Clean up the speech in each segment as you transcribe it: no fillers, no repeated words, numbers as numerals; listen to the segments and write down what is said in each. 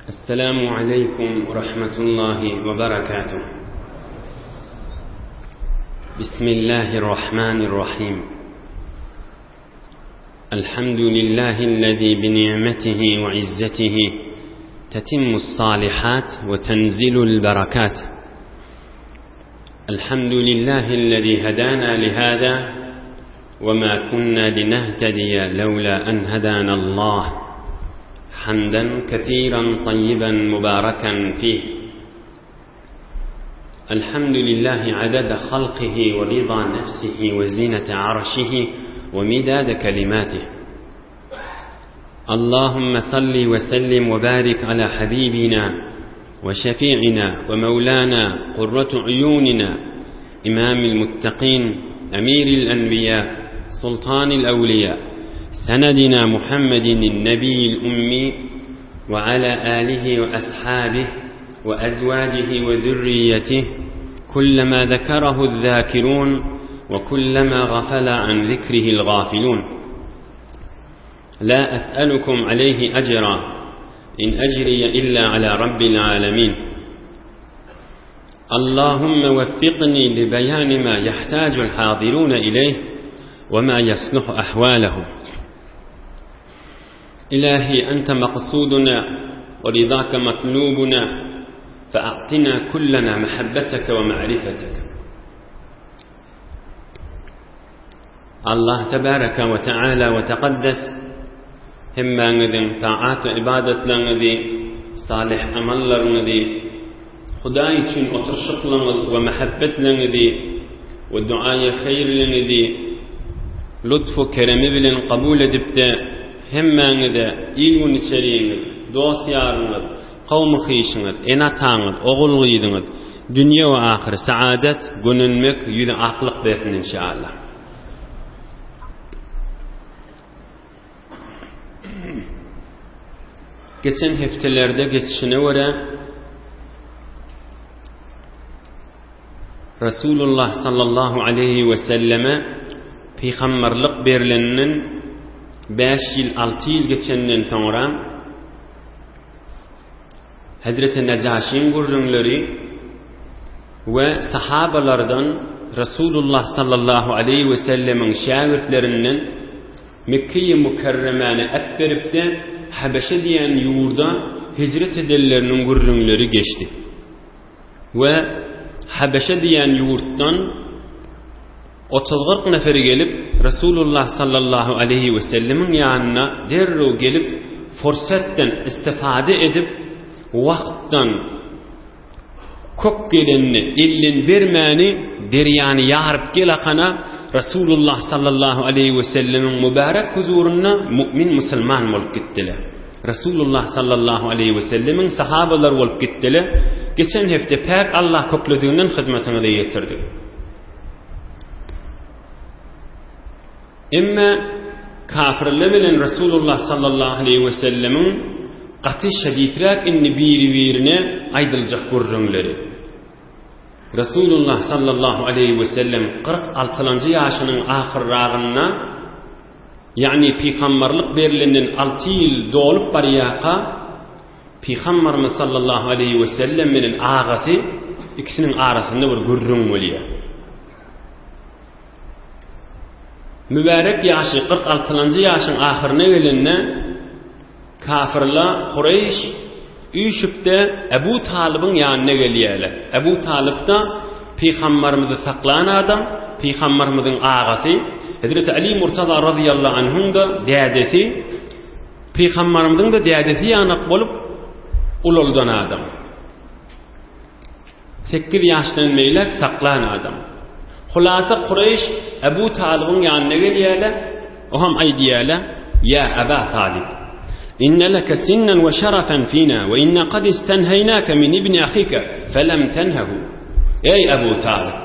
السلام عليكم ورحمة الله وبركاته بسم الله الرحمن الرحيم الحمد لله الذي بنعمته وعزته تتم الصالحات وتنزل البركات الحمد لله الذي هدانا لهذا وما كنا لنهتدي لولا أن هدانا الله حمدا كثيرا طيبا مباركا فيه الحمد لله عدد خلقه ورضا نفسه وزينة عرشه ومداد كلماته اللهم صل وسلم وبارك على حبيبنا وشفيعنا ومولانا قرة عيوننا إمام المتقين أمير الأنبياء سلطان الأولياء سندنا محمد النبي الأمي وعلى آله وأصحابه وأزواجه وذريته كلما ذكره الذاكرون وكلما غفل عن ذكره الغافلون لا أسألكم عليه أجرا إن أجري إلا على رب العالمين اللهم وفقني لبيان ما يحتاج الحاضرون إليه وما يصلح أحوالهم إلهي أنت مقصودنا ورضاك مطلوبنا فأعطنا كلنا محبتك ومعرفتك Allah tebaraka we taala we tekaddes hemmäňiziň taat we ybadatlaryňyzy, salyh amallaryňyzy, Hudaý üçin oturyşyklaryňyz we mähebbetleňizi we duaýy haýyrlyňyzy lutf-u keremi bilen kabul edipde hemmäňize il-gün içeriňiz, dost-ýaryňyz, kowmy-hyşyňyz, ene-ataňyz, ogul-gyzyňyz dünýe we ahyr saadat, gönenmek, ýüzi aklyk bersin inşallah. Geçen hepdelerde geçişine görä Resulullah sallallahu aleyhi we selleme pygamberlik berleninden 5 ýyl 6 ýyl geçenden soňra Hezreti Nejaşyň gürrüňleri we sahabalardan Resulullah sallallahu aleýhi we sellemiň şägirtlerinden Mekgeýi Mükerremäni äpberip-de Habeşe diýen ýurda hijret edenleriniň gürrüňleri geçdi. We Habeşe diýen ýurtdan Otuz-kyrk neferi gelip, Resulullah sallallahu aleýhi wesellemiň ýanyna derrew gelip, fursatdan istifade edip, wagtdan kök gelenini elden bermäni derýany ýaryp gelakana Resulullah sallallahu aleýhi wesellemiň mübärek huzurynda mu'min musulman bolup gitdiler. Resulullah sallallahu aleýhi wesellemiň sahabalary bolup gitdiler. Geçen hepde päk Allah köklediginden hyzmatyňyza ýetirdik. Emme kafirler bilen Resulullah sallallahu aleýhi we sellemiň gaty şedidräk indi biri-birine aýdyljak gürrüňleri. Resulullah sallallahu aleýhi we sellem 46-njy ýaşynyň ahyrragynda, ýagny pygamberlik berlenden 6 ýyl dolup barýarka, Pygamberimiz sallallahu aleýhi we sellem bilen agasy ikisiniň arasynda bir gürrüň bolýar. Mübärek ýaşy 46-njy ýaşyň ahyryna gelende kafirler Kureýş üýşüpde Ebu Talybyň ýanyna gelýärler. Ebu Talyp da pygamberimizi saklan adam, pygamberimiziň agasy, Hezreti Ali Murtaza razyýallahu anhuň da dädesi. Pygambarymyzyň-da dädesi ýanak bolup ulaldan adam. Sekiz ýaşdan beýläk saklan adam. Hulasa Kureýş Ebu Talybyň ýanyna gelýärler, o hem aýdýarlar, Ýa Eba Talyp, inne leke sinnen we şerefen fina we inna kad istenheýnake min ibni ahike felem tenhehu. Eý Ebu Talyp,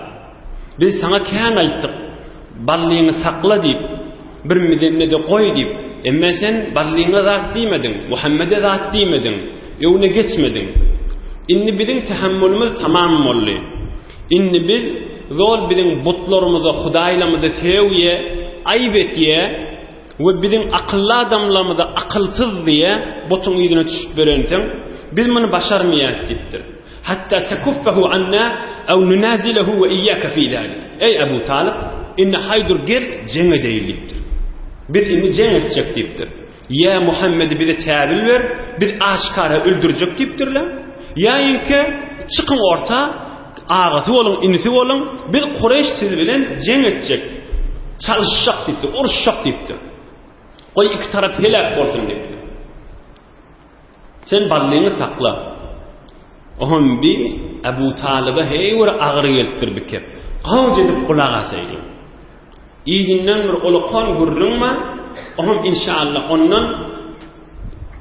Biz saňa kän aýtdyk, ballyňy sakla diýip, bir mizende-de goý diýip, emma sen ballyňa zat diýmediň, Muhammede zat diýmediň, öňüne geçmediň. Indi biziň tähemmülimiz tamam boldy. Indi biz zol biziň butlarymyza, hudaýlarymyza sögýä, aýyp etýä we biziň akylly adamlarymyza akylsyz diýä, butuň yzyna düşüp berensiň. Biz muny başarmaýas diýipdir. Hatta tekuffehu anna ew nunazilehu we iyyake fi zalik. Eý Ebu Talyp, indi haýdur gel jeň edeýin diýipdir. Biz indi jeň etjek diýipdir. Ýa Muhammedi bize täbil ber, biz aşgara öldürjek diýipdirler. Ýa inki çykyň orta, agasy boluň, inisi boluň, biz Kureýş siz bilen jeň etjek, çalyşjak diýipdir, uruşjak diýipdir. Goý iki tarap heläk bolsun diýipdir. Sen ballyňy sakla. Ohm bi Ebu Talyba heý bir agyr gelipdir bi kep. Gawj edip gulak asaýlyň. Yzyndan bir ulakan gürrüň bar, oňam inşallah ondan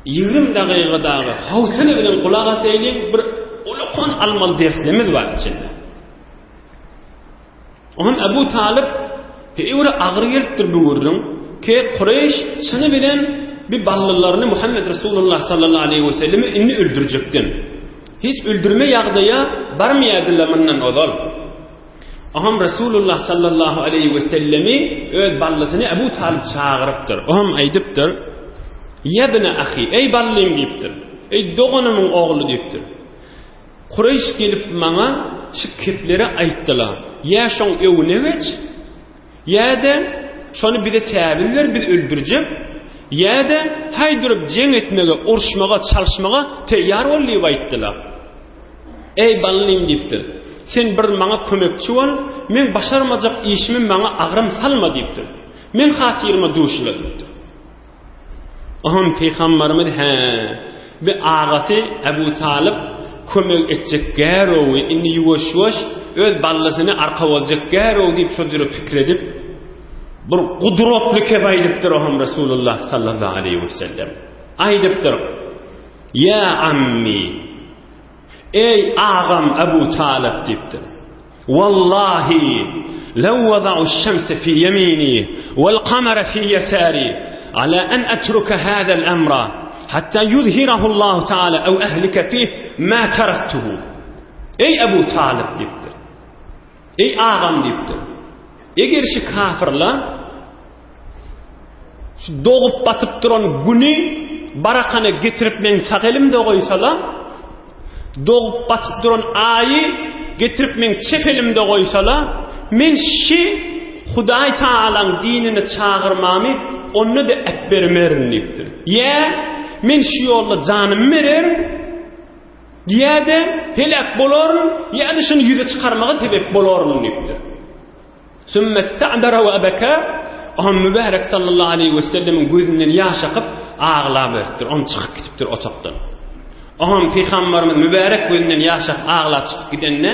20 dagyga dagy howsala bilen gulak asaýlyň, bir ulakan almaly derslerimiz bar içinde. Oňam Ebu Talyp öwre agyr gelipdir bu gürrüň. Ke Kureýş çyny bilen bir ballylaryny Muhammed Resulullah sallallahu aleyhi ve sellemi indi öldürjekden. Hiç öldürme ýagdaýa barmaýardylar mundan ozal. Oňam Resulullah sallallahu aleýhi we sellemi öz ballysyny Ebu Talyp çagyrypdyr. Oňam aýdypdyr: "Ýebne ahi, eý ballym" diýipdir. Eý doganymyň ogly diýipdir. Kureýş gelip maňa şu kepleri aýtdylar. Ýa şoň öňüne geç, ýa-da şony bize täbil ber, biz öldürjek, ýa-da haý durup jeň etmege, uruşmaga, çalyşmaga teýýar bol diýip aýtdylar. Eý, ballym diýipdir. Sen bir maňa kömekçi bol, meň başarmajak işimi maňa agram salma diýipdir. Meň hatyryma duşula diýipdir. Oňam pygambarymyz hä, bi agasy Ebu Talyp kömek etjek gärowy, indi ýuwaş-ýuwaş öz ballasyny arka boljak gärow diýip şol jüre pikir edip, bir gudratly kep aýdypdyr oňam Resulullah sallallahu aleýhi wesellem. Aýdypdyr. Ýa ammi, Eý, agam Ebu Talyp diýipdir. Wallahi, lew wada'u-şemse fi ýemini wal-kamara fi ýesari ala an etruke hazal emra hatta yuzhirahu Allahu taala ew ehlike fih ma teraktuhu. Eý Ebu Talyp diýipdir. Eý agam diýipdir. Eger şu kafirler Şu dogup batyp duran güni barakana getirip meň sag elimde goýsalar, dogup batyp duran aýy getirip meň çep elimde goýsalar, men şi Hudaý Tagalaň dinine çagyrmamy onda-da äpbermerin diýipdir. Ýa men şu ýolda janymy bererin, ýa-da heläk bolaryn, ýa-da şuny ýüze çykarmaga sebäp bolaryn diýipdir. Sümme sta'bara we beka, Oňa mübärek sallallahu aleýhi we sellemiň gözünden ýaş akyp, aglaberipdir. Oňa çykyp gidipdir otagdan. Oňa pygamberimiz mübärek gözünden ýaş akyp aglap çykyp gidende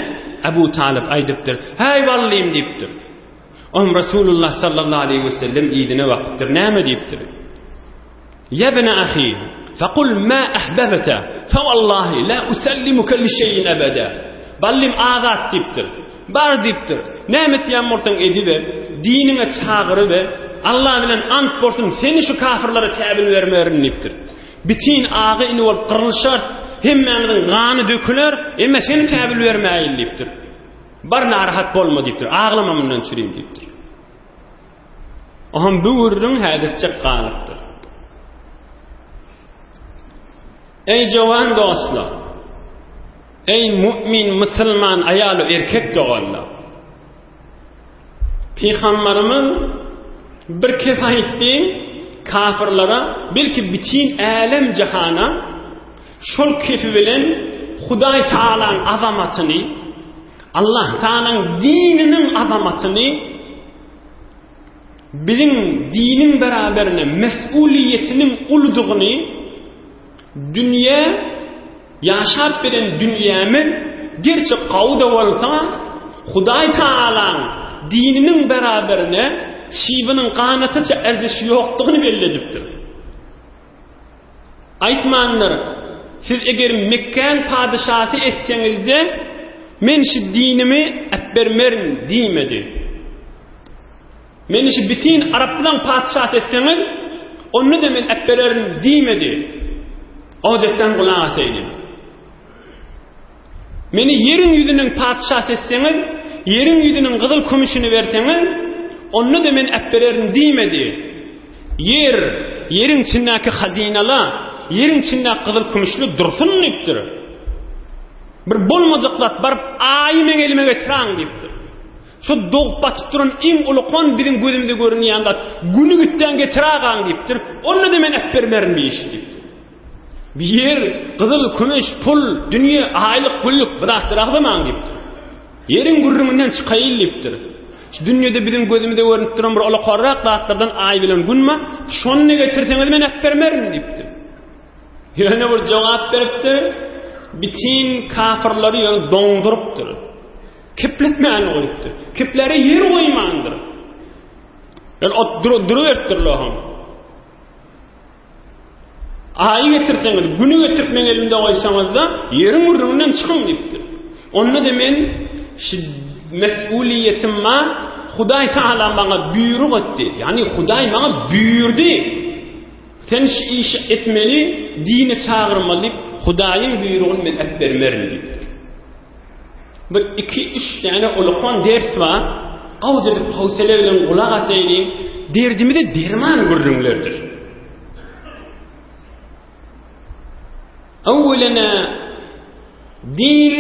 Abu Talyp aýdypdyr: "Häý ballym" diýipdir. Oňa Resulullah sallallahu aleýhi we sellem yzyna bakypdyr. Näme diýipdir? Ýebne ahi, fekul ma ahbebte, fewallahi la usellimuke li şeýin ebede. Ballym azat diýipdir. Bar diýipdir. Näme etýän bolsaň ediber, diniňe çagyryber, Allah bilen ant bolsun, seni şu kafirlere täbil bermerin diýipdir. Bitin agy-ini bolup gyrlyşarys, hemmämiziň gany döküler, emma seni täbil bermäýin diýipdir. Bar narahat bolma diýipdir. Aglama mundan çürim diýipdir. Oňam bu gürrüň häzirçek galypdyr. Eý jowan dostlar! Eý mu'min musulman aýal we erkek doganlar! Pygamberimiz bir kez aýtdy, kafirlere, belki bütin älem jahana şol kefi bilen Hudaý Taalanyň azamatyny, Allah Taalanyň dininiň azamatyny biziň diniň beraberine mes'uliýetiniň uludygyny dünýä ýaşap bilen dünýämiz gerçi gawy-da bolsa Hudaý Tagalaň dininiň beraberine çybynyň ganatyça erzişi ýokdugyny belli edipdir. Aýtmandyr, Siz eger Mekgäň padyşasy etseňizde, men şu dinimi äpbermerin diýmedi. Meni şu bitin araplaň patyşasy etseňiz, onda-da men äpbererin diýmedi. Odetden gulak asaýdy. Meni ýeriň ýüzüniň patyşasy etseňiz, ýeriň ýüzüniň gyzyl kümüşini berseňiz, onda-da men äpbererin diýmedi. Ýer, ýeriň içindäki hazynalar, ýeriň içindäki gyzyl-kümüşli dursun diýipdir. Bir bolmajak zat baryp aýy meň elime getiräň diýipdir. Şu dogup batyp duran iň ulukan biziň gözümize görünýän zat güni gitdäň getirägaň diýipdir. Onda-da men äpbermerin bir işi diýipdir. Bir ýer, gyzyl, kümüş, pul, dünýe, aýlyk, güllük bu zatlary agzamaň diýipdir. Ýeriň gürrüňinden çykaýyl diýipdir. Şu dünýede biziň gözümize görünip duran bir ulukanrak zatlardan aý bilen gün bar, şony getirseňiz men äpbermerin diýipdir. Ýöne bir jogap beripdir, bitin kafyrlary ýöne doňdurypdyr. Kepletmän goýupdyr. Keplere ýer goýmandyr. Ýöne ot duruberipdirler oň. Aýy getirseňiz, güni getirip meň elimde goýsaňyz-da, ýeriň gürrüňinden çykyň diýipdir. Onda-da men şu mes'uliýetim bar, Hudaý Tagala maňa buýruk etdi. Ýagny Hudaý maňa buýurdy. Sen şu işi etmeli, dine çagyrmaly diýip, Hudaýyň buýrugyny men äpbermerin diýipdir. Bir iki-üç däne ulukan ders bar. Gawja edip howsele bilen gulak asaýlyň. Derdimize derman gürrüňlerdir. Öwwelene din,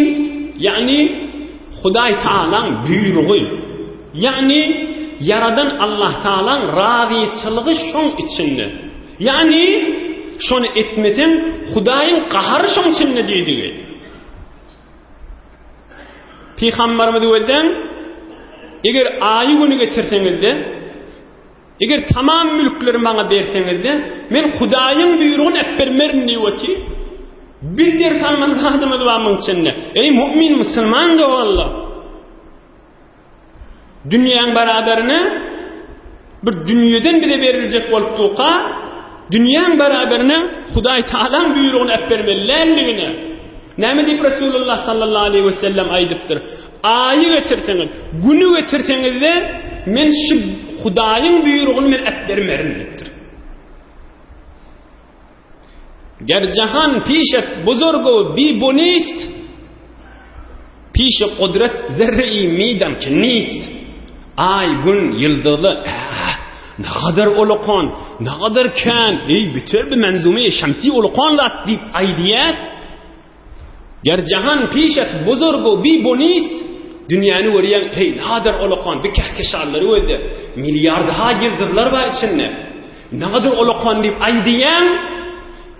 ýagny Hudaý Tagalaň buýrugy. Ýagny ýaradan Allah Tagalaň razyçylygy şoň içinde. Ýagny şony etmeseň Hudaýyň gahary şoň içinde diýdigi. Pygamberimiz welden, Eger aýy güni getirseňizde, eger tamam mülkleri maňa berseňizde, men Hudaýyň buýrugyny äpbermerin diýip otyr. Biz ders almaly zadymyz bar muň içinde. Eý mu'min musulman doganlar! Dünýäň barabarine bir dünýeden bize beriljek bolup durka, dünýäň barabarine Hudaý Tagalaň buýrugyny äpbermeli däldigine, näme diýip Resulullah sallallahu aleýhi we sellem aýdypdyr? Aýy getirseňiz, güni getirseňiz-de, men şu Hudaýyň buýrugyny men äpbermerin diýipdir. Ger jahan pişet buzurgu bi bunist, Pişi kudret zerre-i midam ki nist. Aý, gün, ýyldyzly, äh, nagadar ulukan, nagadar kän, eý, biter bi menzume-i şemsi ulukan zat diýip aýdýar. Ger jahan pişet buzurgu bi bunist, Dünýäni görýäň, heý, nagadar ulukan, bi kehkeşanlary gözle, milliardha ýyldyzlar bar içinde. Nadir ulakan diýip aýdýaň,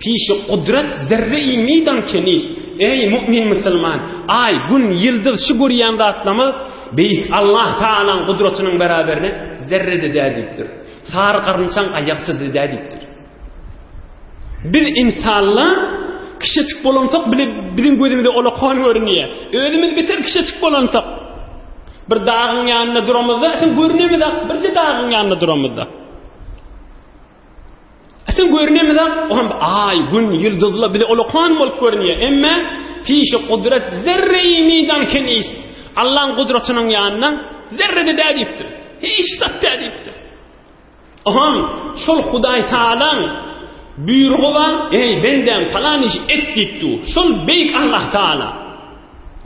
Pişi gudrat zerre-i meýdan kenis. Eý, mu'min musulman, aý, gün, ýyldyz şu görýän zatlamyz Beýik Allah Tagalaň gudratynyň beraberine zerre-de däl diýipdir. Sary garynçaň aýakçysy däl diýipdir. Biz insanlar kişeçik bolansak bile biziň gözümize ulakan görünýär. Özümiz beter kişeçik bolansak bir dagyň ýanynda duramyzda, sen görünemizak, birje dagyň ýanynda duramyzda. Sen görünemizak, oňam aý, gün, ýyldyzlar bize ulakan bolup görünýär. Emme pişi gudrat zerre-i meýdan kenis. Allaň gudratynyň ýanynda zerre-de däl diýipdir. Hiç zat däl diýipdir. Oňam şol Hudaý Taalaň buýrugy bar, eý bendäm palan iş et diýip dur. Şol beýik Allah Taala.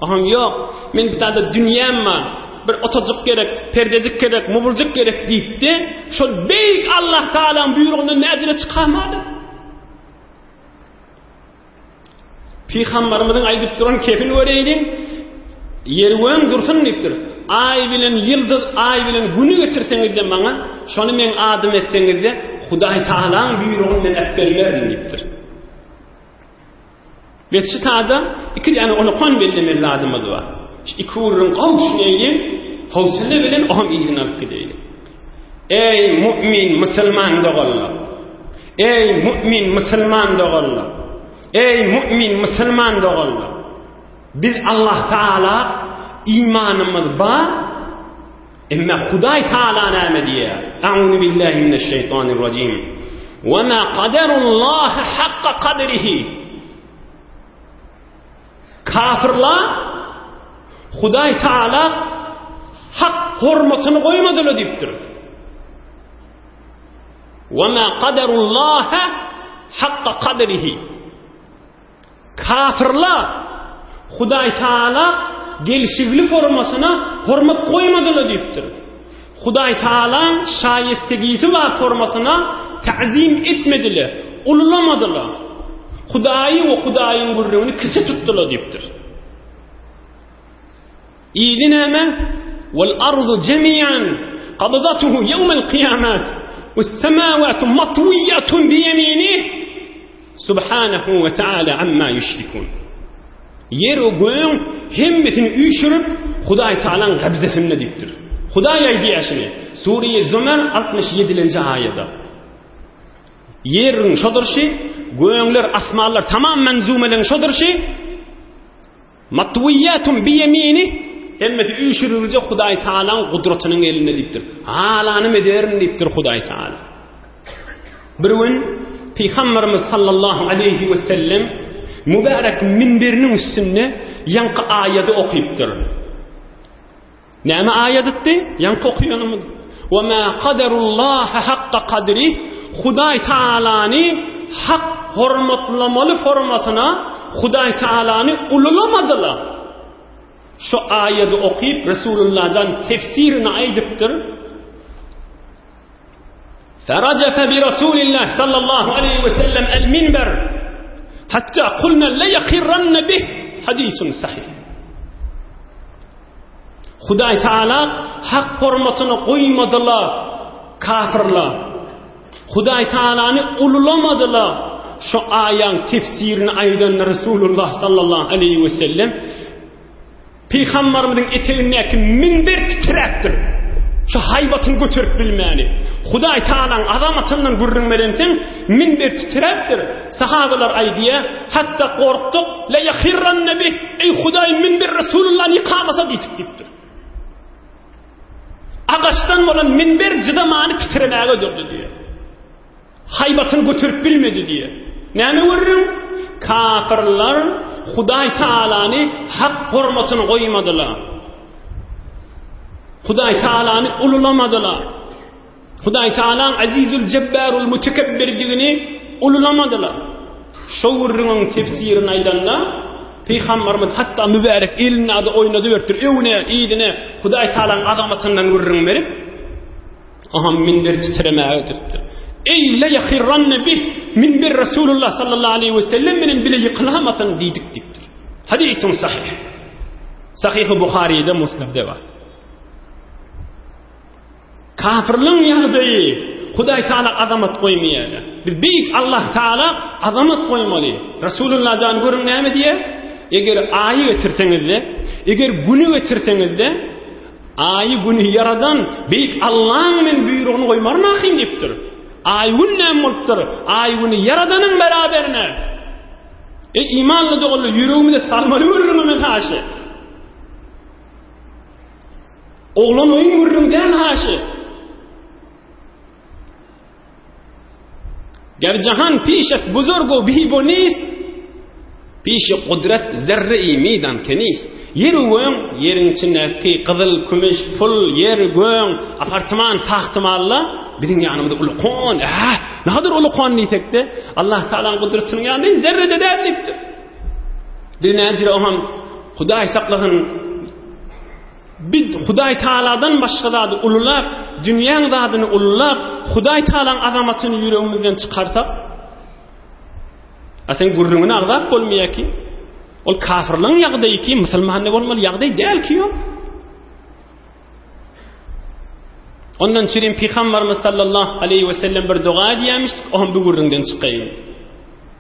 Oňam ýok, men bir zada dünýäm bar, bir otajyk gerek, perdejik gerek, mubuljyk gerek diýipdi. Şol beýik Allah Taalaň buýrugyndan näjele çykarmady. Pygambarymyzyň aýdyp duran kepini göreýliň. Ýer göň dursun diýipdir. Aý bilen ýyldyz, aý bilen güni getirseňizde maňa, şony meň adym etseňizde, Hudaý Tagalaň buýrugyny men äpbermerin diýipdir. Biz şu sada iki däne ulakan bellemeli zadymyz bar. Şu iki gürrüň gowy düşüneýliň, howsala bilen oňam yzyny alyp gideýliň. Eý mu'min musulman doganlar! Eý mu'min musulman doganlar! Eý mu'min musulman doganlar! Biz Allah Taala imanymyz bar, emma Hudaý Taala näme diýýär? A'uzu billahi mineşşeýtanirrajim. Wa ma qadarullah hakka kadrihi. Kafirler Hudaý Taala hak hormatyny goýmadylar diýipdir. Wa ma qadarullah hakka kadrihi. Kafirler Hudaý Taala gelşigli formasyna hormat goýmadylar diýipdir. Hudaý Taalaň şaýestegisi bar formasyna ta'zim etmediler, ululamadylar. Hudaýy we Hudaýyň gürrüňini kiçi tutdular diýipdir. Yzy näme? Wal ardu jemi'an qabdatuhu ýewmel kyýamat wes-semawatu matwiýatun biýeminih Subhanahu we taala amma ýüşrikun. Ýer we gögüň hemmesini üýşürip Hudaý Taalaň gabzasynda diýipdir. Hudaý aýdýar şuny. Sure-i Zümer 67-nji aýada. Ýeriň şodurşy, gögler, asmanlar tamam manzumeleň şodurşy Matwiýatun biýeminih, hemmesi üýşüriljek Hudaý Tagalaň gudratynyň elinde diýipdir. Halanymy ederin diýipdir Hudaý Tagala. Bir gün Pygamberimiz sallallahu aleýhi we sellem mübärek minberiniň üstünde ýaňky aýady okypdyr. Näme aýadytdy? Ýaňky okaýanymyz. Wa ma kadarullaha hakka kadri. Hudaý Taalany hak hormatlamaly formasyna Hudaý Taalany ululamadylar. Şu aýady okyp Resulullah jan tefsirini aýdypdyr. Ferajafa bi Rasulillah sallallahu aleýhi we sellem el minber hatta kulna la yakirranna bih hadisun sahih. Hudaý Taala hak hormatyny goýmadylar kafirler. Hudaý Taalany ululamadylar. Şu aýaň tefsirini aýdan Resulullah sallallahu aleýhi we sellem Pygambarymyzyň etegindäki minber titräpdir. Şu haýbatyny göterip bilmäni. Hudaý Tagalaň azamatyndan gürrüň berenseň, minber titräpdir. Sahabalar aýdýar, hatda gorkduk, la yahirranna bih, eý Hudaý minber Resulullany ýykamasa diýdik diýipdir. Agaçdan bolan minber jydamany titremäge durdy diýýär. Haýbatyny göterip bilmedi diýýär. Näme gürrüň? Kafyrlar Hudaý Taalany hak hormatyny goýmadylar. Hudaý Taalany ululamadylar. Hudaý Taalaň Azizül Jebbarul Mutekebbirdigini ululamadylar. Şo gürrüňiň tefsirini aýdanda Pygamberimiz hatda mübärek elini ady oýnadyberipdir. Öňüne, yzyna Hudaý Taalaň azamatyndan gürrüň berip, Aha minber titremäge durupdyr. Eý la yahirranna bih minber Resulullah sallallahu aleyhi ve sellem bilen bile ýykylamasyn diýdik diýipdir. Hadisun sahih. Sahih-i Buhari'de, Muslimde bar. Kafirliň ýagdaýy Hudaý Taala azamat goýmaýar. Biz beýik Allah Taala azamat goýmaly. Resulullah jan görüň näme diýýär? Eger aýy getirseňizde, eger güni getirseňizde, Aýy-güni ýaradan Beýik Allaň men buýrugyny goýmaryn ahym diýipdir. Aý-gün näme bolupdyr? Aý-güni ýaradanyň beraberine. Eý imanly doganlar, ýüregimize salmaly gürrüňimiz haşy. Oglan oýun gürrüň däl haşy. Ger jahan pişet buzurg u bi bu nist, Pişi kudret zerre-i meýdan ke nist. Ýer u göň, ýeriň içindäki gyzyl, kümüş, pul, ýer, göň, apartman, sahtymalla biziň ýanymyzda ulkan, äh, nadyr ulkan diýsek-de, Allah Tagalaň gudratynyň ýanynda zerre-de däl diýipdir. Biz näjire oňam Hudaý saklasyn, Biz Hudaý Tagaladan başga zady ululap, dünýäň zadyny ululap, Hudaý Tagalaň azamatyny ýüregimizden çykarsak, a sen gürrüňini agzap bolmaýar ki, ol kafirligiň ýagdaýy ki, musulmanda bolmaly ýagdaý däl ki ýok. Ondan çirim Pygamberimiz sallallahu aleyhi ve sellem bir doga edýärmişdik, oňam bu gürrüňden çykaýyn.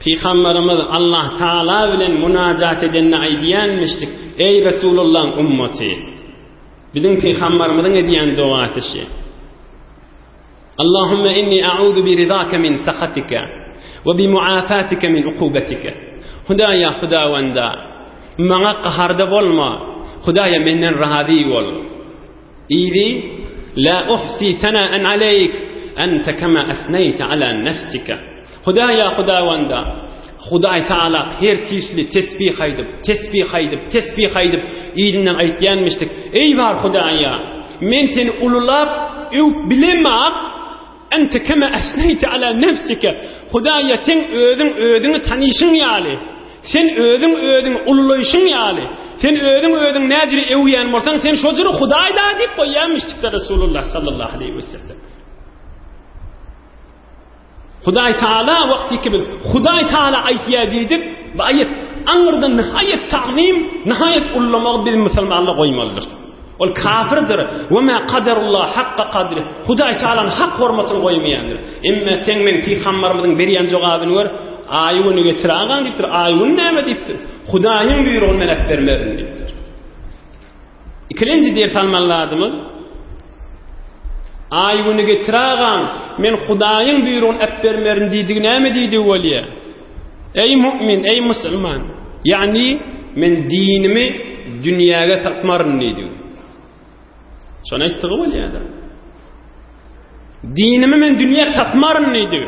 Pygamberimiz Allah Taala bilen munajat edende aýdýanmyşdyk, Eý Resulullahyň ummaty! Biziň pygamberimiziň edýän dogasy şi. Allahumma inni a'uzu bi ridaka min sahatika we bi muafatika min ukubatika. Hudaýa Hudawanda, maňa gaharda bolma, Hudaýa menden razy bol. Yzy, La uhsi sena'en aleýk, ente kema esneýte ala nefsike. Hudaýa Hudawanda, Hudaý Taala her tüýsli tesbih aýdyp, tesbih aýdyp, tesbih aýdyp, yzyndan aýtýanmyşdyk, Eý bar Hudaýa, men seni ululap, öwüp bilemak, ente kema esneýte ala nefsike, Hudaýa seň özüň özüňi tanyşyň ýaly, Sen özüň özüňi ululaýşyň ýaly, sen özüň özüňi näjüre öwýän bolsaň, sen şo jüre Hudaý-da diýip goýýarmyşdykda Resulullah sallallahu aleýhi we sellem. Hudaý Taala wagty ki biz Hudaý Taala aýtýar diýdik, bu aýat aňyrdan nihaýat tagzym, nihaýat ullamagy biz musulmanlar goýmalydyrys. Ol kafirdir. We ma kadarullah hakka kadri. Hudaý Taalanyň hak hormatyny goýmaýandyr. Emme seň meň pygambarymyzyň berýän jogabyny gör. Aý güni getir agaň diýipdir. Aý gün näme diýipdir. Hudaýyň buýrugyny men äpbermerin diýipdir. Ikilenji ders almaly zadymyz, Aý güni getir agaň, men Hudaýyň buýrugyny äpbermerin diýdigi näme diýdigi bolýar? Eý mu'min, eý musulman, ýagny men dinimi dünýäge satmaryn diýdigi. Şony aýtdygy bolýar-da. Dinimi men dünýä satmaryn diýdigi.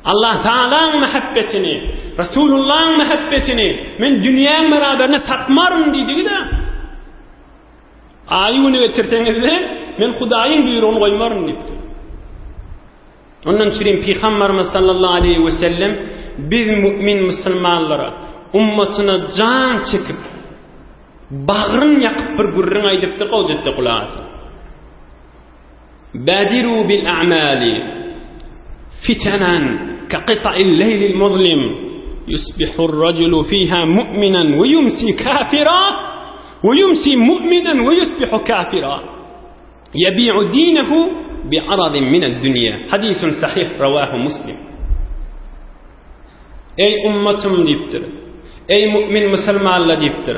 Allah Taalaň mähebbetini, Resulullahyň mähebbetini men dünýäň beraberine satmaryn diýdigi-de. Aýy güni getirseňiz-de, men Hudaýyň buýrugyny goýmaryn diýipdir. Ondan çürim Pygamberimiz sallallahu aleyhi we sellem biz mümin musulmanlara ummatyna jan çekip bagryn ýakyp bir gürrüň aýdypdyr gowjetde gulak asyň. Badiru bil a'mali fitanan ka qita'il leýlil muzlim yusbihur rajulu fiha mu'minan we yumsi kafira we yumsi mu'minan we yusbihu kafira yabi'u dinehu bi'aradin mined dünýa hadisun sahih rawahu muslim Eý ummatym diýipdir. Eý mu'min musulmanlar diýipdir.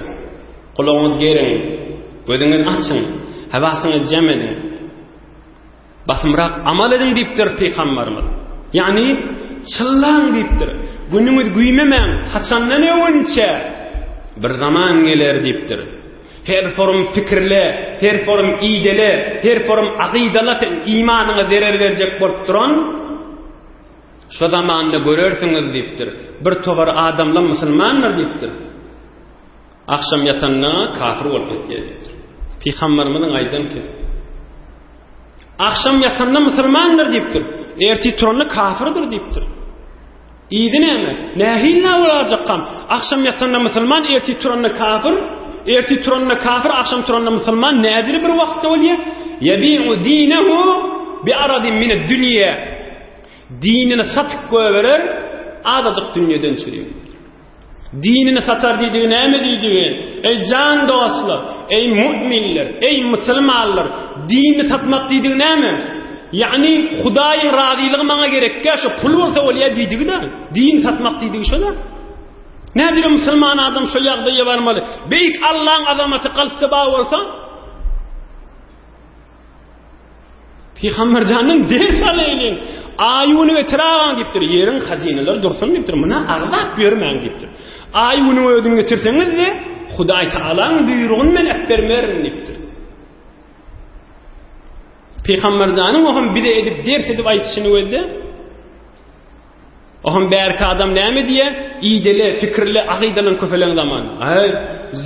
Gulagyňyzy geriň, gözüňizi açyň, hawasyňyzy jem ediň. Basymrak amal ediň diýipdir pygambarymyz. Ýagny çyllaň diýipdir. Günüňizi güýmemäň, haçandan öwünçä bir zaman geler diýipdir. Her forum pikirle, her forum idele, her forum agydala sen imanyňa zerer berjek bolup duran Şo zamanda görersiňiz diýipdir. Bir topar adamlar musulmandyr diýipdir. Agşam ýatanda kafir bolup ýatýar diýipdir. Pygamberimiziň aýdan ki, Agşam ýatanda musulmandyr diýipdir. Ertir turanda kafirdir diýipdir. Yzy näme? Nähili boljakam? Agşam ýatanda musulman, ertir turanda kafir, ertir turanda kafir, agşam turanda musulman nädiri bir wagtda bolýar? Ýebi'u dinehu bi aradin mined dünýä. Dinini satyp goýberer, azajyk dünýeden çürim. Dinini satar diýdigi näme diýdigi? Eý jan dostlar, eý mu'minler, eý musulmanlar, dinini satmak diýdigi näme? Ýagny Hudaýyň razylygy maňa gerekkä, şo pul bolsa bolýar diýdigi-de. Din satmak diýdigi şo-da. Näjüre musulman adam şo ýagdaýa barmaly? Beýik Allaň azamaty kalpda bar bolsa, Pygamber jandan ders alaýlyň. Aý-güni getir agaň diýipdir. Ýeriň hazynalary dursun diýipdir. Muna agzap ýörmäň diýipdir. Aý-günüň özüni getirseňiz-de, Hudaý Tagalaň buýrugyny men äpbermerin diýipdir. Pygamber janyň o hem bize edip ders edip aýdyşyny gözle. Ohm bärki adam näme diýýär? Idele, pikirle, agydalan köpelen zaman. Aý,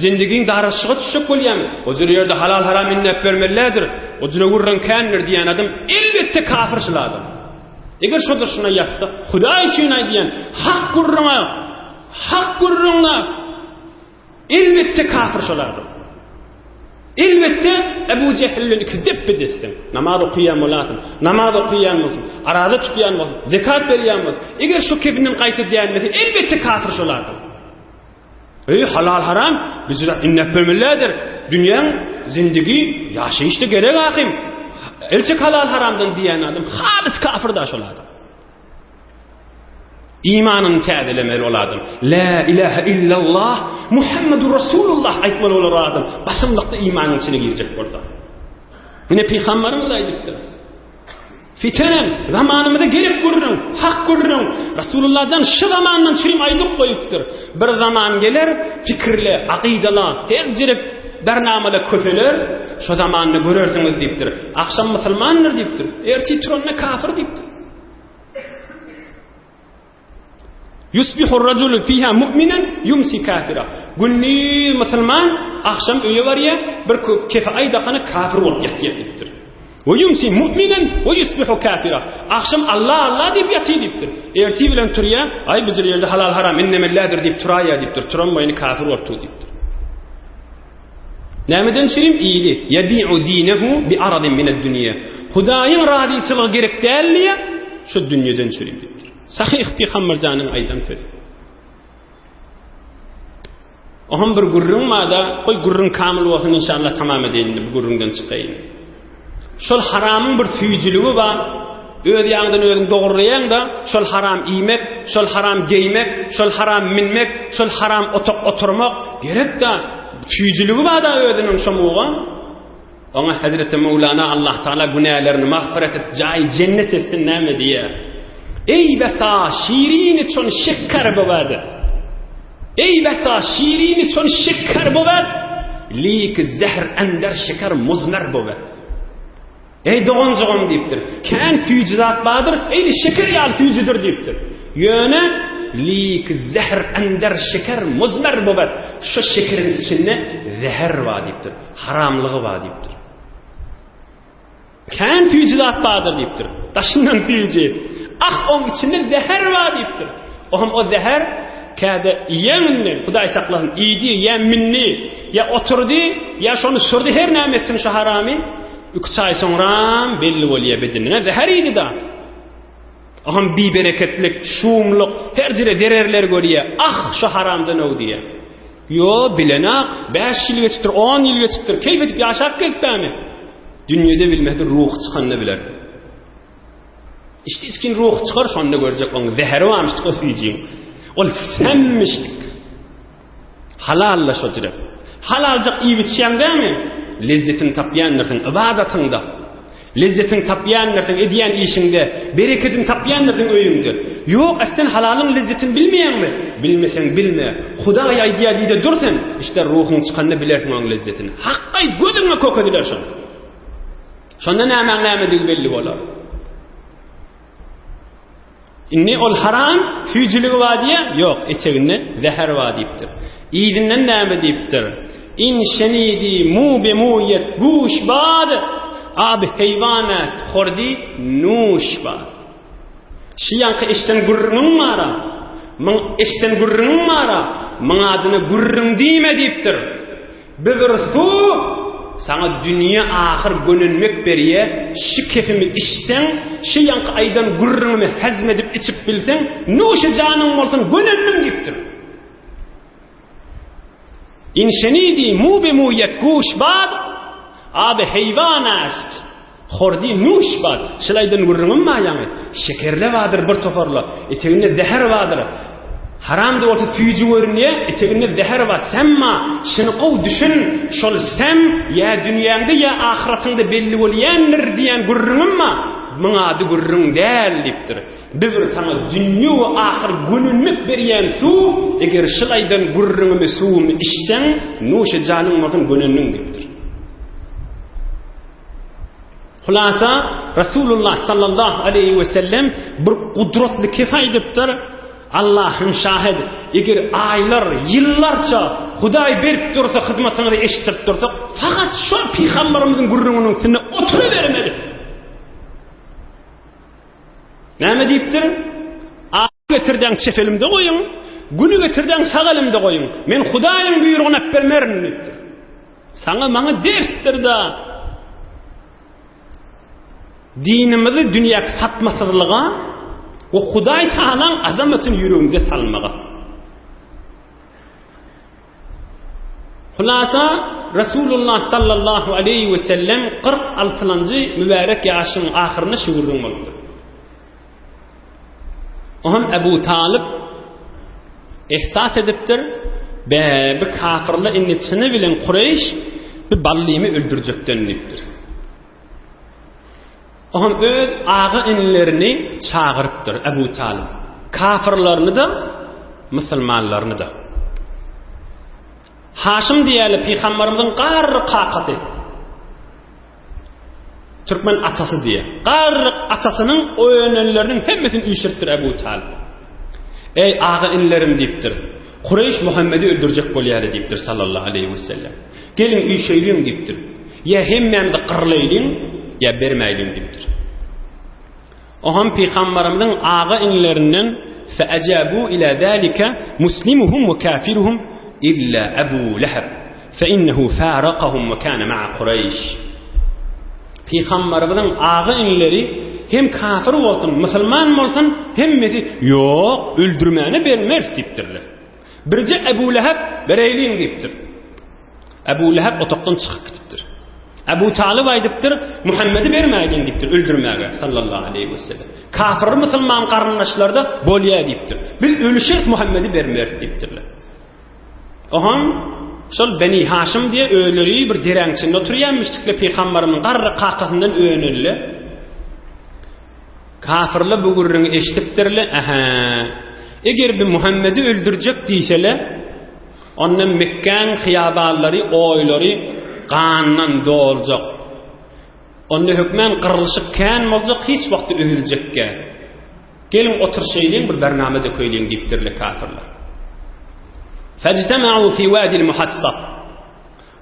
zindigiň daraşyga düşjek bolýaň. O jür ýerde halal-haram indäp bermelidir. O jüre gürrüň kändir diýen adam elbetde kafir şul adam. Eger şo durşuna ýatsa, Hudaý üçin aýdýan, hak gürrüňe, hak gürrüňe Elbetde kafir şol adam. Elbetde Ebu Jehil bilen ikisi depbe-dessin. Namaz okaýan bolasyn, namaz okaýan bolsun, araza tutýan bolsun, zekat berýän bolsun. Eger şu kefinden gaýta dänmese, elbetde kafir şol adam. Eý halal haram, bizler innep bermelidir. Dünýäň zindigi, ýaşaýyşda gerek ahym. Elçek halal haramdan diýen adam halys kafir da şol adam. Imanyny täzelemeli ol adam. La ilahe illallah Muhammedur Rasulullah aýtmaly bolar o adam. Basymlykda imanyň içine girjek bolsa. Ine pygamberimiz aýdypdyr. Fitenen zamanymyza gerek gürrüň, hak gürrüň. Rasulullah jan şu zamandan çürim aýdyp goýupdyr. Bir zaman geler, pikirle, akydala, her jirip bernamada köseler, şu zamanda görersiňiz diýipdir. Akşam musulmandyr diýipdir. Ertir turanda kafir diýipdir. Yusbihur rajulu fiha mu'minan yumsi kafira. Gündiz musulman, akşam öýe barýar, bir kefe aýdakana kafir bolup ýatýar diýipdir. We yumsi mu'minan we yusbihu kafira. Akşam Allah Allah diýip ýatyr diýipdir. Ertir bilen turýar, aý bu ýerde halal haram innemelladir diýip turaýar diýipdir. Turan boýny kafir bolup dur diýipdir. Nämeden çürim iyili? Yabi'u dinehu bi aradin mined dünýä. Hudaýyň razyçylygy gerek däl diýýär. şu dünýeden çürim diýipdir. Sahyh Pygamber janyň aýdan sözi. Oham bir gürrüň barda, goý gürrüň kamyl bolsun inşallah tamam edeýin indi bu gürrüňden çykaýyn. Şol haramyň bir süýjüligi bar. Öz ýaňdan özüň dogurlaýaň-da, şol haram iýmek, şol haram geýmek, şol haram minmek, şol haram otak oturmak gerek-da. Süýjüligi bar-da özüniň şomuga. Oňa Hezreti Möwlana Allah Taala günälerini magfyret et, jaýy jennet etsin näme diýýär? Eý besa şirini çon şeker bowad. Eý besa şirini çon şeker bowad, lik zehr ender şeker muzmer bowad. Eý doganjygym diýipdir. Kän süýji zat bardyr, eýni şeker ýaly süýjüdir diýipdir. Ýöne lik zehr ender şeker muzmer bowad. Şu şekeriň içinde zäher bar diýipdir. Haramlygy bar diýipdir. Kän süýji zat bardyr diýipdir. Daşyndan süýji. Ah, oň içinde zäher bar diýipdir. O hem o zäher käde iýen indi, Hudaý saklasyn, iýdi, ýa mindi, ýa oturdy, ýa şony sürdi, her näme etsin şu haramy, üç aý soňram belli bolýar bedenine, zäher iýdi-da. O hem bibereketlik, şumluk, her jere zererler görýär. Ah, şu haramdan öw diýýär. Ýo, bilenak, bäş ýyl geçipdir, on ýyl geçipdir, keýp edip ýaşap gelipdämi? Dünýede bilmedi, ruhy çykanda biler. Içdi içgin ruhy çykar, şonda görjek oň zäheri barmyşdyk o süýjiň. Ol semmişdik. Halal-la şo jürek. Halaljak iýip-içýäň dämi? Lezzetini tapýandyrsyň ybadatyňda. Lezzetini tapýandyrsyň edýän işiňde, berekedini tapýandyrsyň öýüňde. Ýok, a sen halalyň lezzetini bilmeýäňmi? Bilmeseň bilme. Hudaý aýdýar diý-de dur sen. Işde ruhuň çykanda bilersiň oň lezzetini. Hakgaý gözüňe kök ediler şol. Şonda nämäň nämedigi belli bolar. Indi ol haram süýjüligi bar diýýär, ýok, eteginde zäher bar diýipdir. Yzyndan näme diýipdir? In şenidi mu be muýet guş bad, ab heýwan est hordi nuş bad. Şi ýaňky eşden gürrüňiň bara, myň eşden gürrüňiň bara, myň adyna gürrüň diýme diýipdir. Bi bir suw saňa dünýe ahyr gönenmek berýä, şi kefimi içseň, şi ýaňky aýdan gürrüňimi hezm edip içip bilseň, nuşy janyň bolsun gönendim diýipdir. In şenidi mu be mu ýet guş bad, Aby heýwan ast. Hordi nuş bar. Şul aýdan gürrüňim bar ýaňy. Şekerle bardyr bir toparla. Eteginde zäher bardyr. Haram-da bolsa süýji görünýär, eteginde zäher bar, sem bar. Şuny gowy düşün, şol sem ýa dünýäňde ýa ahyratyňda belli bolýandyr diýen gürrüňim bar. Muň ady gürrüň däl diýipdir. Bi bir saňa dünýe we ahyr gönenmek berýän suw, eger şul aýdan gürrüňimi suwumy içseň, nuşy janyň bolsun gönendiň diýipdir. Hulasa, Resulullah sallallahu aleýhi we sellem bir gudratly kef aýdypdyr, Allahym şahid, eger aýlar, ýyllarça Hudaý berip dursa, hyzmatyňyzy eşitdirip dursa, fakat şol pygamberimiziň gürrüňiniň üstünde oturybermeli. Näme diýipdir? Aýy getirdeň çep elimde goýuň, güni getirdeň sag elimde goýuň. Men Hudaýyň buýrugyny äpbermerin diýipdir. Saňa maňa dersdir-da. Dinimizi dünýä satmasyzlyga we Hudaý Tagalaň azamatyny ýüregimize salmaga. Hulasa Resulullah sallallahu aleýhi we sellem 46-njy mübärek ýaşynyň ahyrynda şu gürrüň bolupdyr. Oňam Ebu Talyp ihsas edipdir, Be, bu kafirler indi çyny bilen Kureýş bu ballymy öldürjekden diýipdir. Oňam öz aga-inilerini çagyrypdyr Ebu Talyp. Kafirlerini-de, musulmanlaryny-da. Haşym diýeli pygamberimiziň garry kakasy. Türkmen atasy diýýär. Garry atasynyň önenleriniň hemmesini üýşüripdir Ebu Talyp. Eý aga-inilerim diýipdir. Kureýş Muhammedi öldürjek bolýar diýipdir sallallahu aleýhi we sellem. Geliň üýşeýliň diýipdir. Ýa hemmämizi gyrlaýlyň, ýa bermäýliň diýipdir. Oňam pygamberimiziň aga-inilerinden feajabu ila zalika muslimuhum we kafiruhum illa Abu Lahab fe innehu farakahum we kana ma'a Kureyş. Pygamberimiziň aga-inileri. Hem kafir bolsun, musulman bolsun, hemmesi ýok, öldürmäne bermeris diýipdirler. Birje Ebu Leheb bereýliň diýipdir. Ebu Leheb otagdan çykyp gidipdir. Ebu Talyp aýdypdyr, Muhammedi bermäýliň diýipdir, öldürmäge sallallahu aleýhi we sellem. Kafir musulman garyndaşlarda bolýar diýipdir. Biz ölüşeris Muhammedi bermeris diýipdirler. Ohan şol Beni Haşym diýe özleri bir deräň içinde oturýarmyşdykle pygamberimiň garry kakasyndan önenle. Kafirler bu gürrüňi eşidipdirle, ähä. Eger bir Muhammedi öldürjek diýsele, onda Mekgäň hyýabanlary, oýlary gandan doljak. Onda hökmän gyrlyşyk kän boljak, hiç wagtda üzüljekkä. Geliň oturşaýlyň bir bernama dökeýliň diýipdirler kafirler. Fejtema'u fi wadi'l muhassab.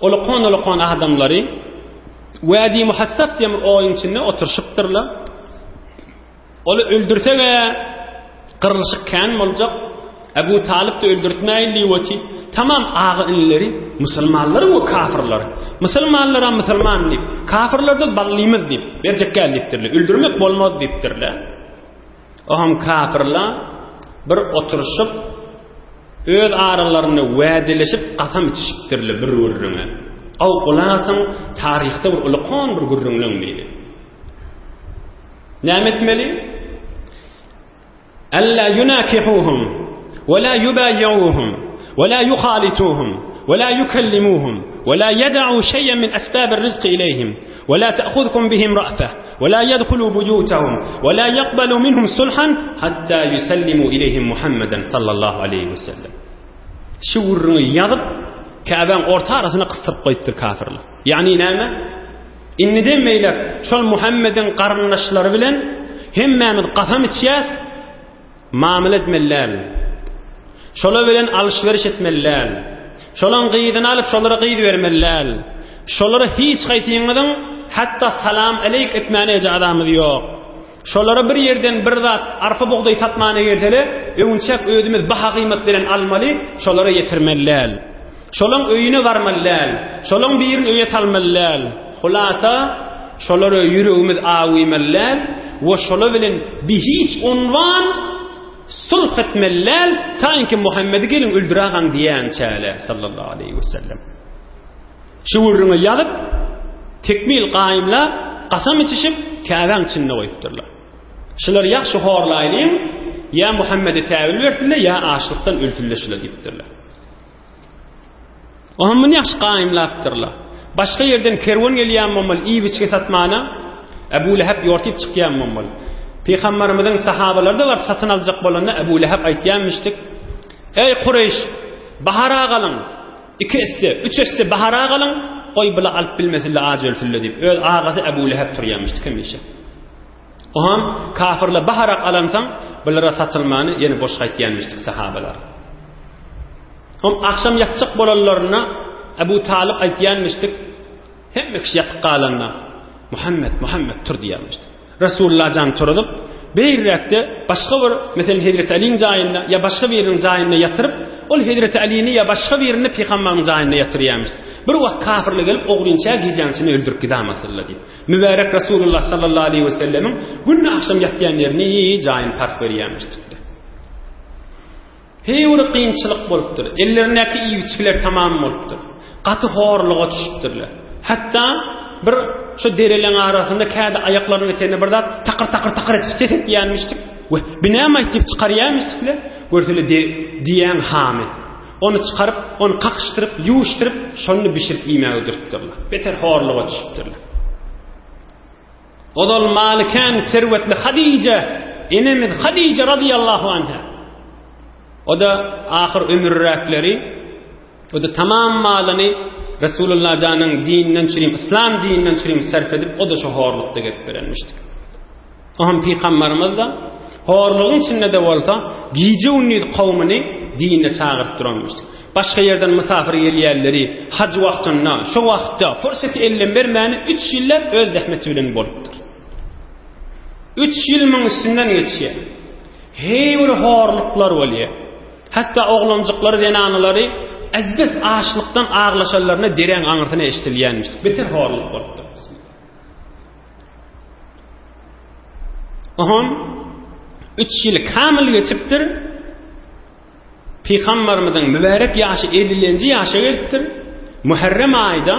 Ulkan-ulkan adamlary Wadi Muhassab diýen bir oýuň içinde oturşypdyrlar. Ol öldürsege gyrlyşyk kän boljak. Ebu Talyp da öldürtmäýin diýip oty. Tamam aga inileri musulmanlar we kafirler. Musulmanlara musulman diýip, kafirler de ballymyz diýip, berjek gel diýipdirler. Öldürmek bolmaz diýipdirler. Oňam kafirler bir oturyşyp öz aralarynda wädeleşip kasam içişipdirler bir gürrüňe. Aw gulasyň taryhda bir ulkan bir gürrüňleň biri. Näme etmeli? Alla yunakihuhum we la yubayi'uhum we la yuhalituhum we la yukellimuhum we la yeda'u şey'en min esbabir rizqi ileyhim we la ta'khuzkum bihim ra'fe we la yedhulu buyutahum we la yaqbalu minhum sulhan hatta yusellimu ileyhim Muhammeden sallallahu aleyhi we sellem. Şu gürrüňi ýazyp, Käbäň orta arasyna gysdyryp goýupdyr kafirler. Ýagny näme? Indiden beýläk şol Muhammediň garyndaşlary bilen hemmämiz kasam içýäs, mamla etmeli däl. Şolar bilen alyş-veriş etmeli däl. Şolaň gyzyny alyp şolara gyz bermeli däl. Şolara hiç haýsyňyzyň hatda salam aleýk etmäne ejazamyz ýok. Şolara bir ýerden bir zat arpa bugdaý satmana gelsele, öňünçäk özümiz baha gyýmat bilen almaly, şolara ýetirmeli däl. Şolaň öýüne barmaly däl. Şolaň birini öýe salmaly däl. Hulasa, şolara ýüregimiz awymaly däl we şolar bilen bihiç unwan sulh etmeli däl, taýynki Muhammedi geliň öldüragaň diýänçäle, sallallahu aleýhi we sellem. Şu gürrüňi ýazyp, tekmil gaýymlap, kasam içişip, Käbäň içinde goýupdyrlar. Şulary ýagşy horlaýlyň, ýa Muhammede täwil bersinler, ýa açlykdan ölsünler şular diýipdirler. Oňa muny ýagşy gaýymlapdyrlar. Başga ýerden kerwen gelýän bolmaly, iýip-içgi satmana, Ebu Leheb ýortyp çykýan bolmaly. Pygamberimiziň sahabalary-da baryp satyn aljak bolanda Ebu Leheb aýtýanmyşdyk, Eý Kureýş, bahara galyň, Iki esse, üç esse bahara galyň, goý bula alyp bilmesinler, aç ölsünler diýip, öz agasy Ebu Leheb turýarmyşdy hemişe. Oňam kafirler baharak alansoň, bulara satylmany ýene boş gaýtýarmyşdyk sahabalar. Hom agşam ýatjak bolanlarynda Ebu Talyp aýtýarmyşdyk, Hemme kişi ýatyp galanda, Muhammet, Muhammet tur diýýärmişdi. Resulullah jan turuzyp, beýräkde başga bir, meselem, Hezreti Aliň jaýynda ýa başga biriniň jaýynda ýatyryp, ol Hezreti Alini ýa başga birini pygambaryň jaýynda ýatyrýarmyşdy. Bir wagt kafirler gelip, ogrynça gijäň içinde öldürip gidamasynlar diýip. Mübärek Resulullah sallallahu aleýhi we sellemiň günde agşam ýatýan ýerini, jaýyny park berýärmişdi. Heý bir kynçylyk bolupdyr. Ellerindäki iýip-içgiler tamam bolupdyr. Gaty horluga düşüpdirler. Hatda bir şu dereleň arasynda käde aýaklarynyň eteginde bir zat takyr-takyr-takyr edip ses etýänmişdik. We bi näme aýt diýip çykarýarmyşdykle, görsele diýäň hamy. Ony çykaryp, ony kakyşdyryp, ýuwuşdyryp, şony bişirip iýmäge dürtdürler. Beter horluga düşüpdirler. Ozal maly kän serwetli Hadije enemiz Hadije razyýallahu anha. O-da ahyr ömürräkleri, o-da tamam malyny Resulullah janyň dininden çürim, yslam dininden çürim sarf edip, o-da şu horlukda gelip berenmişdik. O hem pygamberimiz-de horlugyň içinde-de bolsa gije-gündiz kowmuny dine çagyryp duranmyşdyk. Başga ýerden mysafyr gelýänleri haj wagtynda, şo wagtda pursaty elden bermäni üç ýyllap öz zähmeti bilen bolupdyr. Üç ýyl muň üstünden geçýär. Heý bir horluklar bolýar. Hatda oglanjyklary, zenanalary ezbes açlykdan aglaşanlaryna dereň aňyrsyna eşidilýänmişdi. Beter horluk bolupdyr. Oňam üç ýyl kamyl geçipdir. Pygamberimiziň mübärek ýaşy ellilenji ýaşa gelipdir. Muharrem aýda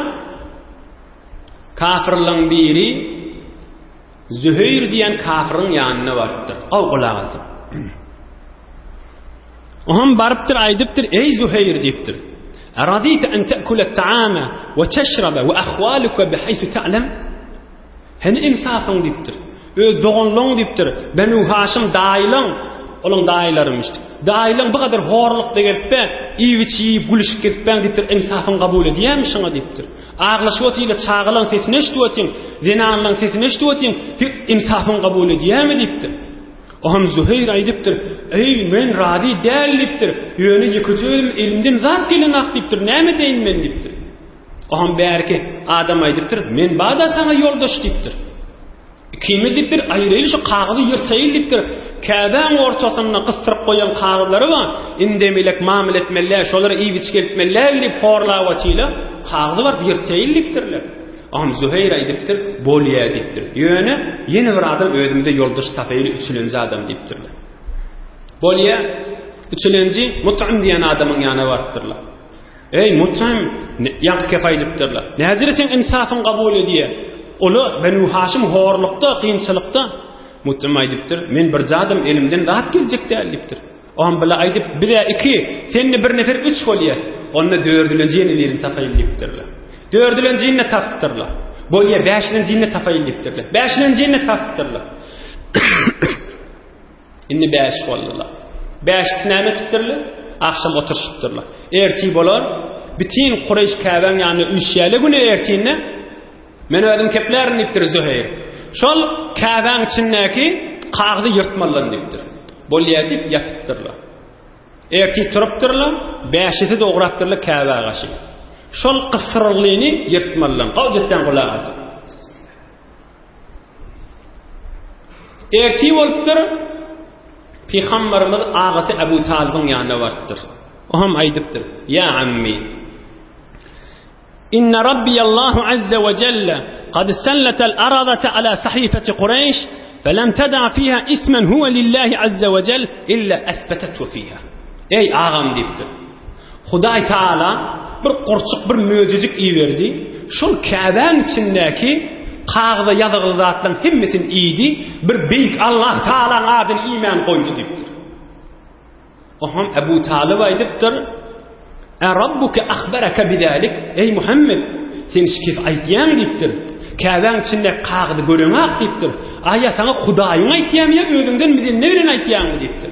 kafirleň biri Züheýr diýen kafiryň ýanyna barypdyr. Aw gulak asyp. Oňam barypdyr, aýdypdyr, Eý Züheýr diýipdir. Aradita an ta'kula at-ta'ama we teşraba we ahwaluka bihaysu ta'lam? Hany ynsabyň diýipdir. Öz doganlaň diýipdir. Benu Haşym daýylaň, olaň daýylarymyş. Daýylaň bu gadar horlukda gezipbe, iýip-içip, gülüşip gezipbäň diýipdir. Ynsabyň kabul edýärmi şoňa diýipdir. Aglaşyp otyla çagalaň sesini eşidip otyň, zenanlaň sesini eşidip otyň, ynsabyň kabul edýärmi diýipdir. Oňam Züheýr aýdypdyr, Eý, men razy däl diýipdir. Ýöne ýekeje özüm elimden zat gelenok diýipdir. Näme edeýin men diýipdir. Oňam bärki adam aýdypdyr, Men bada saňa ýoldaş diýipdir. Ikimiz diýipdir, aýraýly şu kagyzy ýyrtaýyl diýipdir. Käbäň ortasynda gysdyryp goýan kagyzlary bar. Indem elek mamyl etmeli, şolary iýip-içip gelipmeli diýip horlap otyla, kagyzy baryp ýyrtaýyl diýipdirler. Oňam Züheýr aýdypdyr, Bolýa diýipdir. Ýöne ýene bir adam özümize ýoldaş tapaýly üçülenji adam diýipdirler. Bolýa, üçülenji Mut'ym diýen adamyň ýanyna barypdyrlar. Eý, Mut'ym, ýaňky kep aýdypdyrlar. Näjere seň ynsafyň kabul edýä? Ola Benu Haşym horlukda, kynçylykda. Mut'ym aýdypdyr, Men birje adam elimden zat geljek däl diýipdir. Oňam bile aýdyp, biz-ä iki, sen-de bir nefer üç bolýas. Onda dördülenji ýene birini tapaýyn diýipdirler. Dördülenjini-de tapypdyrlar. Bolýa, bäşilenjini-de tapaýyn diýipdirler. Bäşilenjini-de tapypdyrlar. Indi bäş boldular. Bäşisi näme etipdirler? Agşam oturyşypdyrlar. Ertir bolar, bütin Kureýş Käbäň ýanyna üýşýärler güne ertinde. Men özüm keplärin diýipdir Züheýr. Şol Käbäň içindäki kagyzy ýyrtmalydan diýipdir. Bolýa diýip ýatypdyrlar. Ertir turupdyrlar, bäşisi-de ugrapdyrlar Käbä gaşy. Şol gysyryglyny ýyrtmalydan. Gawjetden gulak asyp. Ertir bolupdyr, Pygamberimiz agasy Ebu Talybyň ýanyna barypdyr. O hem aýdypdyr: "Ýa ammi, inna Rabbiyallahu azza we jelle kad sallatal aradata ala sahifati Qurayş, felem teda fiha ismen huwa lillahi azza we jell illa asbatathu fiha." Ey agam diýipdir. Hudaý Taala bir gurçuk, bir möjejik iberdi. Şol Käbäň içindäki kagyza ýazygly zatlaryň hemmesini iýdi, bir beýik Allah Taalaň adyny iýmän goýdy diýipdir. Oňam Ebu Talyp aýdypdyr, A rabbuke ahbaraka bizalik? Eý Muhammet, sen şu kef aýtýaň diýipdir. Käbäň içindäki kagyzy göreňak diýipdir. Aýa saňa Hudaýyň aýtýamy ýa özüňden bize ne bilen aýtýaňmy diýipdir.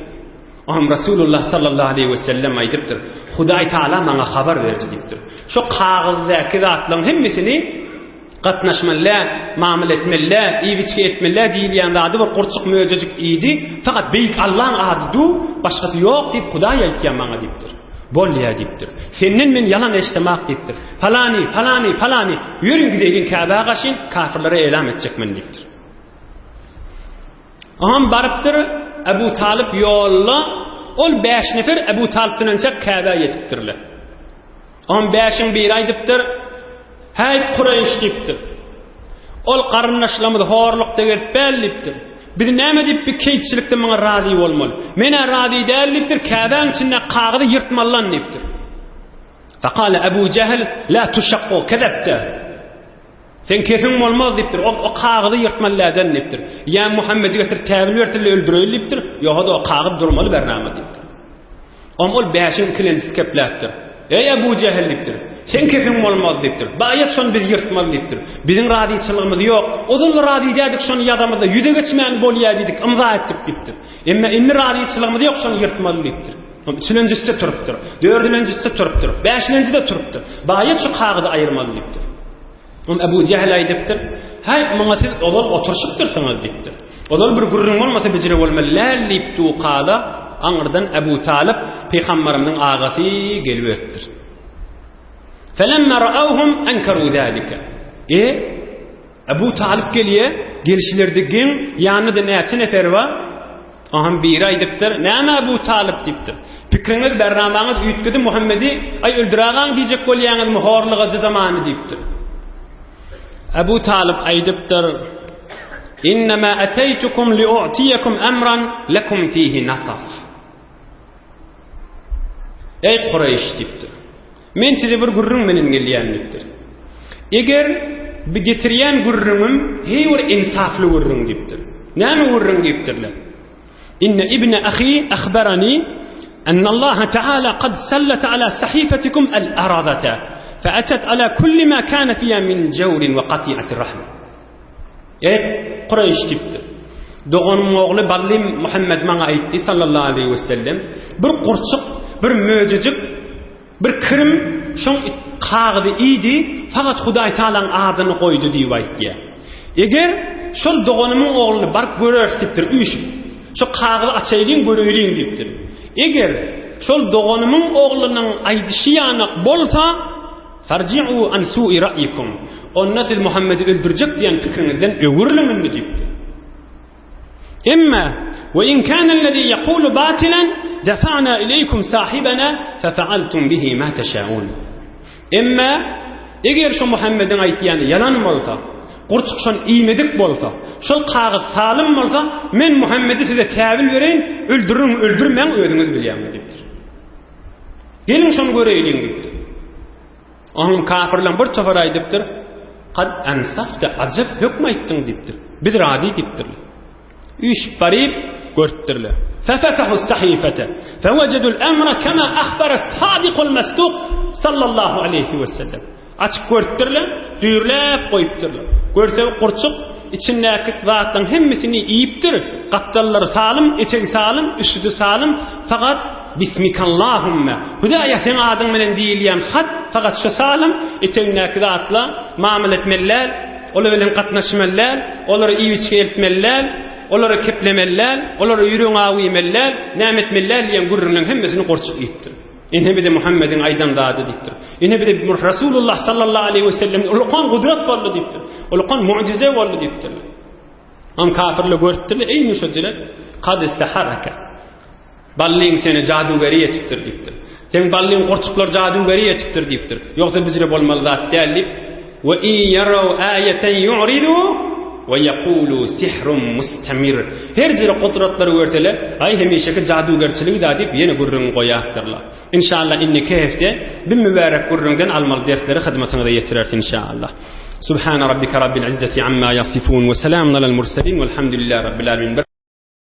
Oňam Rasulullah sallallahu aleýhi we sellem aýdypdyr, Hudaý Taala maňa habar berdi diýipdir. Şo kagyzdaky zatlaryň hemmesini gatnaşmaly, mamyl etmeli, iýip-içgi etmeli diýilýän zady bir gurçuk möjejik iýdi, fakat beýik Allaň ady du, başgasy ýok diýip Hudaý aýtýar maňa diýipdir. Bolýa diýipdir. Senden men ýalan eşdemak diýipdir. Palany, palany, palany, ýörüň gideýliň Käbä gaşyn, kafirlere elam etjek men diýipdir. Oňam barypdyr Ebu Talyp ýolda, ol bäş nefer Ebu Talypdan önçäk Käbä ýetipdirler. Oňam bäşiň biri aýdypdyr, Häý, Kureýş diýipdir. Ol garyndaşlarymyz horlukda gezip bäl diýipdir. Biz näme diýip bir keýpçilikde muňa razy bolmaly? Men-ä razy däl diýipdir, Käbäň içinde kagyzy ýyrtmalydan diýipdir. Fekale Ebu Jehl, La tuşakku, kezebte. Seň kefiň bolmaz diýipdir. O, o kagyzy ýyrtmaly läden diýipdir. Ýa Muhammedi getirip täbil bersinle öldüreýin diýipdir. Ýoga-da o kagyz durmaly bernama diýipdir. Om ol bäşiň ikilenjisi kepläpdir. Eý Ebu Jehil diýipdir. Seň kefiň bolmaz diýipdir. Baýat şony biz ýyrtmaly diýipdir. Biziň razyçylygymyz ýok. Ozal razy däldik şony ýazamyzda ýüze geçmän bolýa diýdik, ymza etdik diýipdir. Emma indi razyçylygymyz ýok şony ýyrtmaly diýipdir. Üçülenjisi-de turupdyr, dördülenjisi-de turupdyr, bäşilenji-de turupdyr. Baýat şu kagyzy aýyrmaly diýipdir. Oňa Ebu Jähil aýdypdyr, Häý, muňa siz ozal oturyşypdyrsyňyz diýipdir. Ozal bir gürrüň bolmasa bijire bolmaly däl diýip dukada aňyrdan Ebu Talyp pygamberimiziň agasy geliberipdir. Felemma ra'awhum ankaru zalika. E, Ebu Talyp gelýär, gelişleri-de geň, ýanynda-da näçe nefer bar? Oňam biri aýdypdyr, Näme Ebu Talyp diýipdir. Pikiriňiz, bernamaňyz üýtgedi, Muhammedi, aý öldüragaň diýjek bolýaňyzmy, horlugajy zamany diýipdir. Ebu Talyp aýdypdyr. Innema ateýtukum liu'tiýekum emran lekum fihi nasaf. Eý Kureýş diýipdir. Men size bir gürrüň menen gelýän diýipdir. Eger bi getirýän gürrüňim heý bir insafly gürrüň diýipdir. Näme gürrüň diýipdirler. Inne ibne ahi ahbarani أن الله تعالى قد سلت على صحيفتكم الأرضة فأتت على كل ما كان فيها من جور وقطيعة الرحم Eý, Kureýş diýipdir. Doganymyň ogly Ballym Muhammet maňa aýtdy sallallahu aleýhi we sellem, bir gurçuk, bir möjejik, bir kirim şoň kagyzy iýdi, fakat Hudaý Tagalaň adyny goýdy diýip aýtýar. Eger şol doganymyň ogluny baryp göreris diýipdir, üýşüp. Şo kagyzy açaýlyň, göreýliň diýipdir. Eger şol doganymyň oglunyň aýdyşy ýanak bolsa, Farji'u an su'i ra'yikum. Onda siz Muhammedi öldürjek diýen pikiriňizden öwrüliň indi diýipdir. Emma we in kana allazi yaqulu batilan dafa'na ileýkum sahibana fe fa'altum bihi ma teşaun. Emma eger şu Muhammediň aýtýany ýalan bolsa, gurçuk şony iýmedik bolsa, şol kagyz salym bolsa, men Muhammedi size täwil bereýin, öldüriň, öldürmäň özüňiz bilýäňiz diýipdir. Geliň şony göreýliň diýipdir. Onuň kafirleň bir topary aýdypdyr, Kad ensafte ajap hökm aýtdyň diýipdir. Biz razy diýipdirler. Üýşüp baryp görüpdirler. Fefetehu sahifete fewecedul emre kema ahbara sadikul mesduk sallallahu aleyhi ve sellem. Açyp görüpdirler, düýrläp goýupdyrlar. Görse gurçuk içindäki zatlaryň hemmesini iýipdir. Gapdallary salym, etegi salym, üstüdi salym, fakat Bismikallahümme, Hudaýa seň adyň bilen diýilýän hat fakat şu salym, etegindäki zatla mamla etmeli däl, olar bilen gatnaşmaly däl, olary iýip-içgi eltmeli däl, olary keplemeli däl, olara ýüregiňi awy iýmeli däl, näme etmeli däl diýen gürrüňleň hemmesini gurçuk iýipdir. Ine bize Muhammediň aýdan zady diýipdir. Ine bize Rasulullah sallallahu aleýhi we sellem ulukan gudrat boldy diýipdir. Ulukan mujize boldy diýipdir. Am kafirler görüpdirler, eý müşejiler, kad saharaka. Ballyň seni jadugeri ýetipdir diýipdir. Seň ballyň gurçuklar jadugeri ýetipdir diýipdir. Ýogsa bizre bolmaly zat däl diýip, we in yaraw ayatan yu'ridu we yaqulu sihrun mustamir. Her jere gudratlary görseler, aý hemişeki jadugerçiligi da diýip ýene gürrüňi goýapdyrlar. Inşallah indiki hepde bir mübärek gürrüňden almaly dersleri hyzmatyňyza ýetireris inşallah. Subhana rabbika rabbil izzati amma yasifun we selamun alal murselin velhamdülillahi rabbil alamin.